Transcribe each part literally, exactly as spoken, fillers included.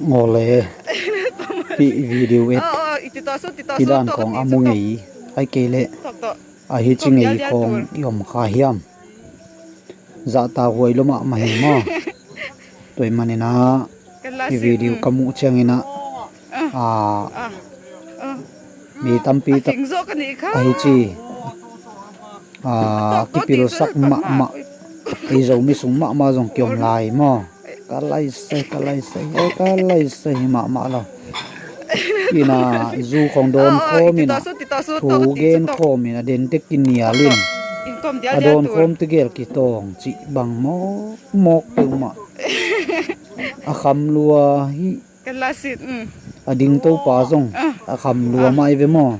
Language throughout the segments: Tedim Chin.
Ngole. Hih video et. Hih dan khawng a mu ngei. Ai kei leh a hi ci ngei khawng i om kha hiam? Zahtak huai lua mahmah hi maw. Tua ahih manin ah hih video ka muh ciangin ah, a, mi tampi tak a hi ci, a, kipilsak mahmah, ei Zomi sung mahmah zong kiom lai maw. Ka laisai, ka laisai, eh, ka laisai hi mahmah lo. Ina zu khawng dawn khawm ina, thu gen khawm ina, den te kinial in, a dawn khawm te gel kitawng cih bang mawkmawk peuhmah. A kham lua hi. A ding topa zong a kham lua mah hi ve maw.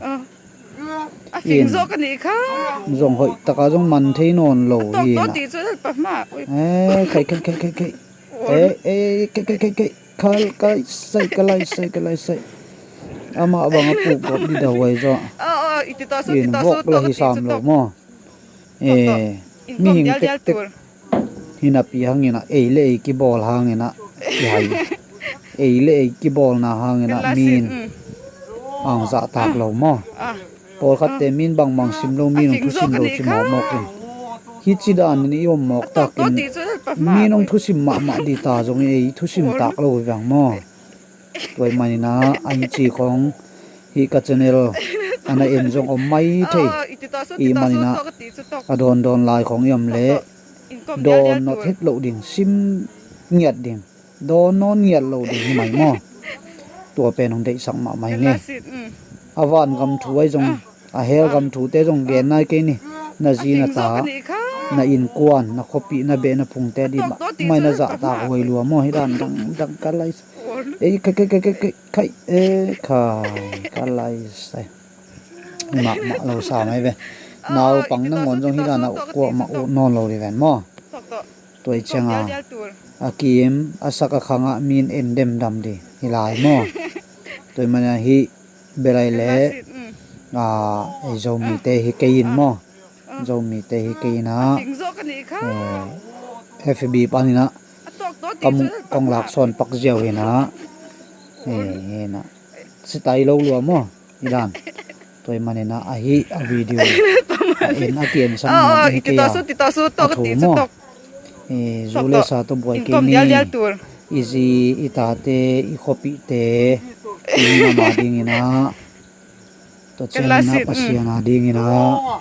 In zong hoih taka zong man thei nawn lo hi ina. Eh, khai, khai, khai, khai, khai. Eh, eh, khai, khai, khai, khai. Ka, ka laisai, ka laisai, ka laisai. Amah bang a puk gawp dida huai zaw. In vok la hi sam lo maw. Eh, mihing tektek hi napi hangin ah, ei le ei kibawl hangin ah, ei le ei kibawlna hangin ah min ang zahtak lo maw. Pawlkhatte min bangmah sim lo, min hong thusim lo ci mawkmawk in. Hih ci danin i om mawk takin min hong thusim mahmah ding ta zongin ei thusim tak lo hi vang maw. Tua ahih manin ah a hi ci khawng hih ka channel a na en zong om mai thei. Ahih manin ah a dawndawn lai khawng i om leh dawn nawt het loh ding, sim ngiat ding, dawn nawn ngiat lo ding hi mai maw. Tua pen hong deihsak mahmah hi nge. A vangam thu ahi zong, a hell gam thute zong gen nai kei ni. Na zi na ta, na innkuan, na khuapih, na beh na phungte ding mahmah in na zahtak huai lua maw. Hih dan dang dang ka laisai. Ei, khai, khai, khai, khai, khai, eh, khai, ka laisai. Mahmah lo sam ahi ve. Naupang nangawn zong hih dan a kuamah ut nawn lo ding ven maw. Tua ahih ciangin a kim a sak a khangah min en demdam ding hi lai maw. Tua ahih manin ah hih bel ai leh, a, ei Zomite hi kei in maw. Zomite hi kei in ah, eh, F B panin ah ka muh kong lak sawn pak ziau hi in ah, eh, hi in ah, sitai lo lua maw. Hih dan. Tua ahih manin ah a hih a video a en a ki-en sam nawn hi kei a, a thu maw. Eh, zu le sa tawh buai kei ni. I zi, i tate, i khuapihte, i minam a dingin ah, tua ciangin ah Pasian a dingin ah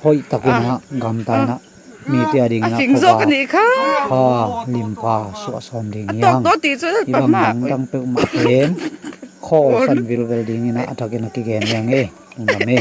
hoih takin ah gamta in ah mite a dingin ah khuavak, pha, limpha suah sawm ding hi hang. Hih bang dangdang peuhmah pen khawlsan vilvel dingin ah a thakin a kigen hi hang e. Lungdam e.